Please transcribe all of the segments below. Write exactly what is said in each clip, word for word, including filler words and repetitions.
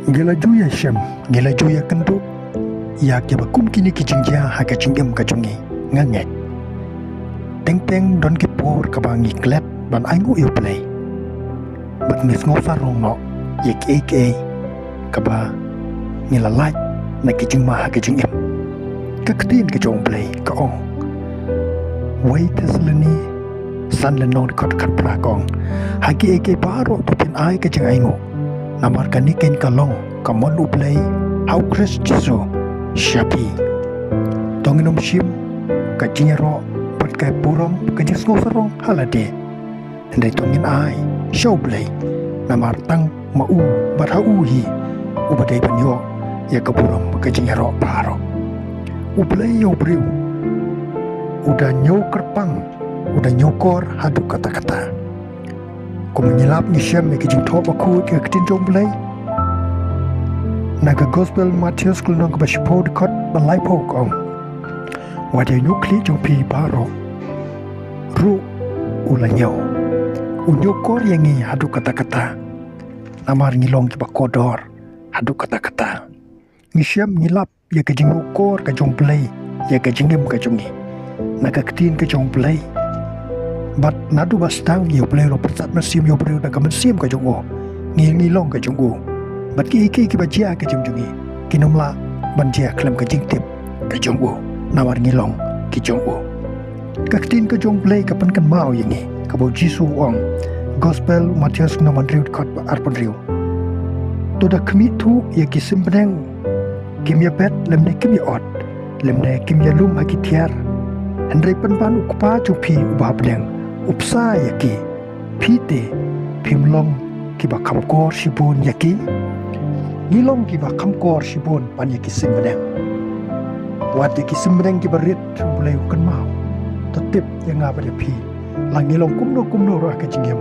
Ngi la ju ïa shem, ngi la ju ïa kynduh ïa kiba kum kine ki jingjia ha ka jingim ka jong ngi. Nga ngeit teng teng don ki por kaba ngi klet ban ainguh ïa U Blei, bad ngi sngew sarong noh ïa kiei kiei kaba ngi la lait na ki jingma ha ka jingim. Ka ktien ka jong U Blei ka ong, wei Thessaloni san lynnong dkhot khatphra ka ong, ha kiei kiei baroh to phin ai ka jingainguh, namar kane keiñ ka long ka mon U Blei ha U Khrist Jisu sha phi. To ngin ym shim ka jingïaroh bad ka burom ka jingsngewsarong ha lade, hynrei to ngin ai sha U Blei, namar tang ma u bad ha u hi uba dei ban ïoh ïa ka burom ka jingïaroh baroh. U Blei ïa u briew u da ñiewkyrpang, u da ñiewkor haduh katta katta. Kum ngi lap ngi shem ïa ka jingthoh bakhuid ka ktien jong U Blei na ka Gospel Mathaios ka lynnong kaba shiphew dkhot ba laiphew ka ong, wat ïa ñiewkhlieh jong phi baroh ruh u la ñiew. U ñiewkor ïa ngi haduh katta katta, namar ngi long kiba kordor haduh katta katta. Ngi shem ngi lap ïa ka jingñiewkor ka jong U Blei ïa ka jingim ka jong ngi na ka ktien ka jong U Blei. Bad naduh ba sdang ïa U Blei u la pyrsad mynsiem ïa u briew da ka mynsiem ka jong u, ngi ngi long ka jong u. Bad kiei kiei kiba jia ha ka jingim jong ngi kin ym lah ban jia khlem ka jingtip ka jong u, namar ngi long ki jong u. Ka ktien ka jong U Blei ka pynkynmaw ïa ngi kaba U Jisu u ong, Gospel Mathaios lynnong ba hynriew dkhot ba arphew hynriew, to da khmih thuh ïa ki sim bneng, kim ïa bet lymne kim ïa ot, lymne kim ïa lum ha ki thiar, hynrei pynban U Kpa jong phi uba ha bneng u bsa ïa ki. Phi te phim long kiba kham kor shibun ïa ki? Ngi long kiba kham kor shibun ban ïa ki sim bneng. Wat ïa ki sim bneng kiba rit U Blei u kynmaw. To tip ïa nga bad ïa phi, la ngi long kumno kumno ruh ha ka jingim,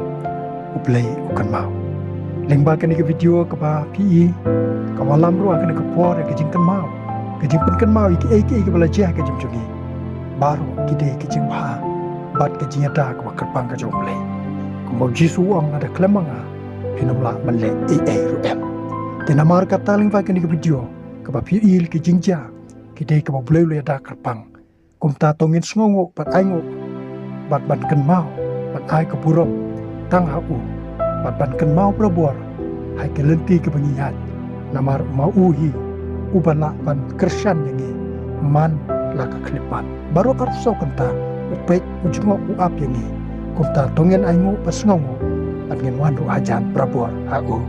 U Blei u kynmaw. Lyngba kane ka video kaba phi i, ka wallam ruh ha kane ka por ïa ka jingkynmaw, ka jingpynkynmaw ïa kiei kiei kiba la jia ha ka jingim jong ngi. Baroh ki dei ka jingbha bad ka jingïada kaba kyrpang ka jong U Blei. Kumba U Jisu u ong, lada khlem ma nga phin ym lah ban leh ei ei ruh em. Te namar kata lyngba kane ka video kaba phi i, ki jingjia ki dei kaba U Blei u la ïada kyrpang. Kumta to ngin sngewnguh bad ainguh bad ban kynmaw, ban ai ka burom tang ha u, bad ban kynmaw barabor ha ki lynti kiba ngi ïaid, namar ma u hi uba lah ban kyrshan ïa ngi man la ka khyllipmat. Baroh arphew saw kynta u peit, u jngoh, u ap ïa ngi. Kumta to ngin ainguh bad sngewnguh bad ngin wan ruh hajan barabor ha u.